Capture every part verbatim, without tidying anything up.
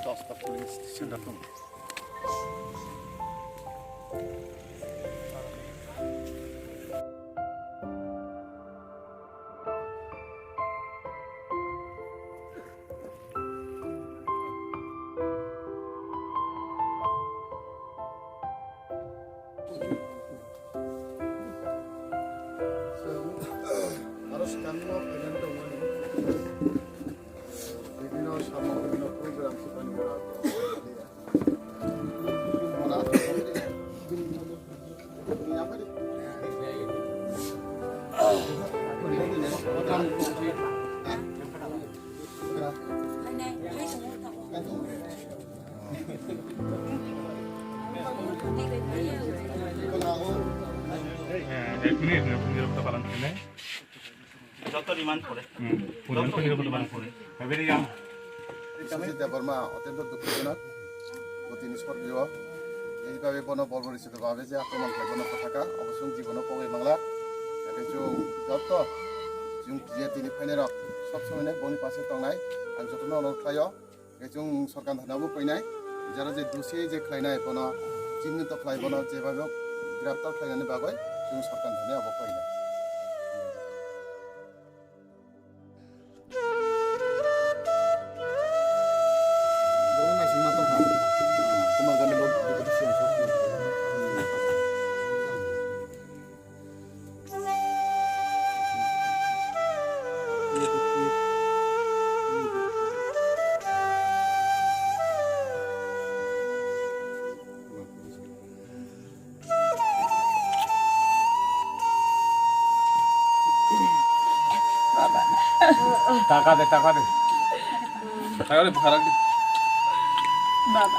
Chospa police station. Aro swkangno payment tongmani. Bibhinno samung, bibhinno program sipani. Ek minit, ek minit, joto demand pore. Hmm, joto demand pore. Beberi yang. Sujit Debbarma, otyonto dukhojonok, bo tini sorgio. Ei babe bono borbori se babe je akromon khlai bono kothaka, obo chwng jibono pogwi mangla. Eke chwng joto, chwng je tini phainairok, sob somoino boni pase tongnai, ang jotono onurodh khlaio. Eke chwng sorkar thani obo koinai, jara je dosi je khlainai bono, chini to khlai bono, jebabe graftar khlainani bagwi chwng sorkar thani obo koinai. Taka de, taka de. Taka de, bwkha rak de. Baba.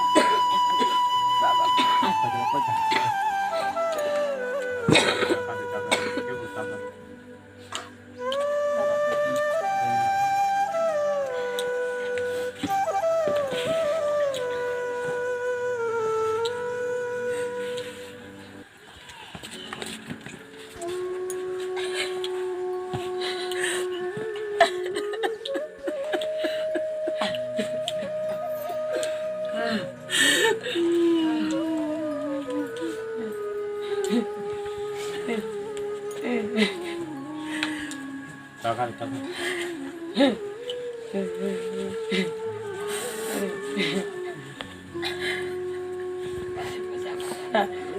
Baba. Taka de, taka de. Ke bwkha rak de. Takar, takar.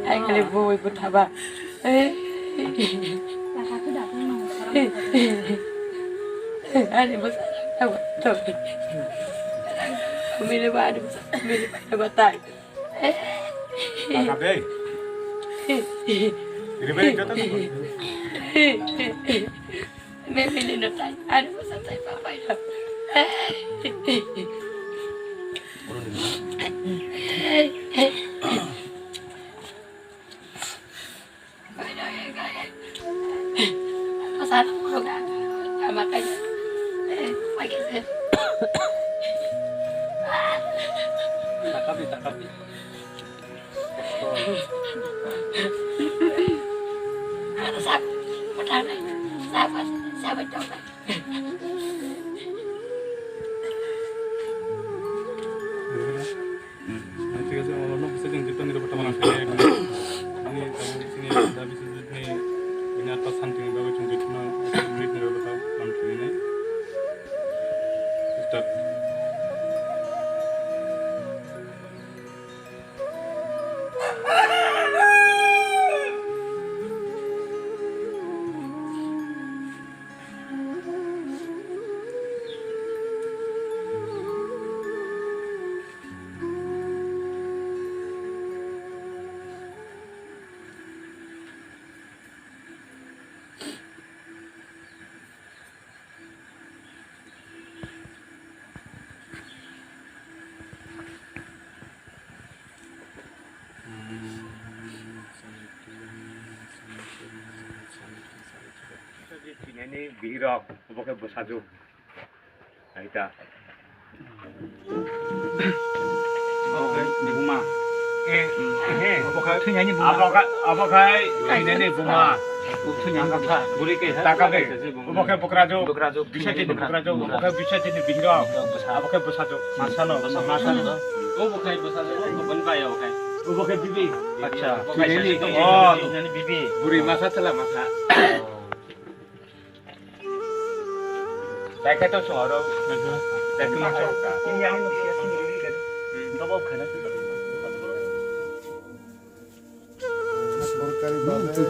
Ai kali bui bui thaba. Ani bus thaba. Mili ba ani bus mili ba tai. Takar dei. Ini beri joto. Mimi ni no tai, anu sa tai pa pa ina. Pasal ko ga, ama kai. Pakai se. Takapi, takapi. Thik ase, oro no bwsai jeng jitoni rok tama nang khe, ani tamo sini da bisi jitni ini atpa santi ni bagwi chung jitno minute ni rok tama nang khe. Start. Chinani bihirok obo khe bwsajwk. Aita. Obo khe buma. Eh, eh. Obo khe thwinani buma. Abo khe, abo khe thwinani buma. Buri khe, ha? Taka de. Obo khe bukrajwk. Bukrajwk. Bisajini bukrajwk. Obo khe bisajini bihirok. Obo khe bwsajwk. Masano. Masano. Obo khe bwsajwk. Obo khe bibi. Acha. Obo khe bibi. Buri masa thela masa. Jai khe to chwng aro. Jai khe masa wngkha. Ini yang ini sia sini ini kan. Dobo khana. Sorkari babe,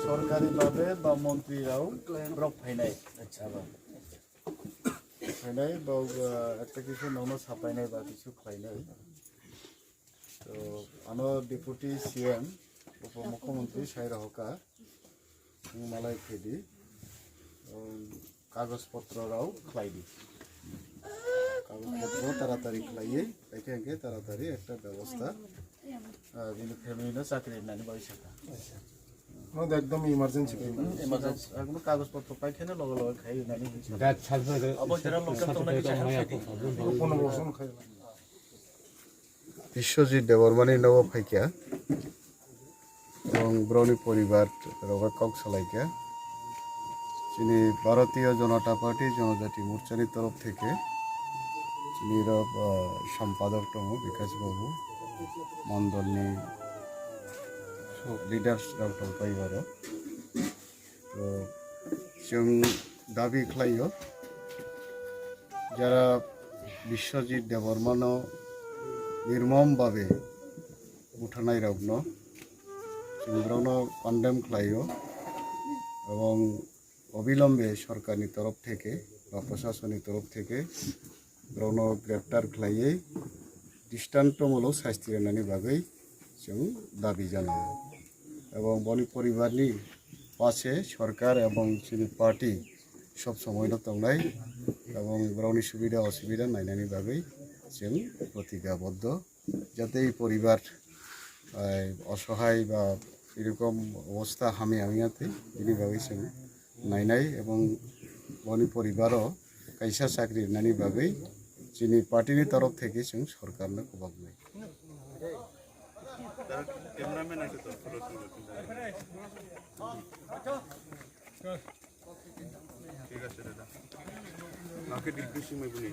sorkari babe ba montri rao borok phainai. Phainai ba, uh, ekta kisu nono sapainai ba kisu khlainai. To ano Deputy C M, Upo Mukhyamantri sai rohoka. Malai khaidi, um, kagoj potro rao khlaidi. Kagoj potro taratari khlaiwi, haikhe hwnkhe taratari ekta bebosta, ah, bini family no chakri rinani bagwi sakha. No, ekdom emergency. Emergency. Ekdom kagoj potro paikheno loge loge khai rinani hinwi sakha. Abo jera local tongnai kisa help khaidi. Pono boson khai. Biswajit Debbarmani nogo phaikha, ebong borokni poribar rogo kok salaikha. Chini Bharatiya Janata Party Janajati Morchani torof theke chini rok, ah, sompadok tongo Bikash Babu, mondolni leaders rok tongpai aro. To chwng dabi khlaio, jara Biswajit Debbarmano nirmom babe butharnairokno chwng borokno condemn khlaio, ebong obilombe sorkarni torof theke ba proshasonni torof theke borokno greptar khlaiwi dristontomulok sasti rwnani bagwi chwng dabi janai. Ebong boni poribarni pase sorkar ebong chini party sob somoino tongnai, ebong borokni subida osubida nainani bagwi chwng protigyaboddo, jate ei poribar, eh, osohai ba erokom obostha hamya wngya twi, bini bagwi chwng nainai ebong boni poribaro kaisa chakri rinani bagwi chini partyni torof theke chwng sorkarno kwbaknai. ঠিক আছে দাদা। কাকে ডিগ্রি সিমে বলি?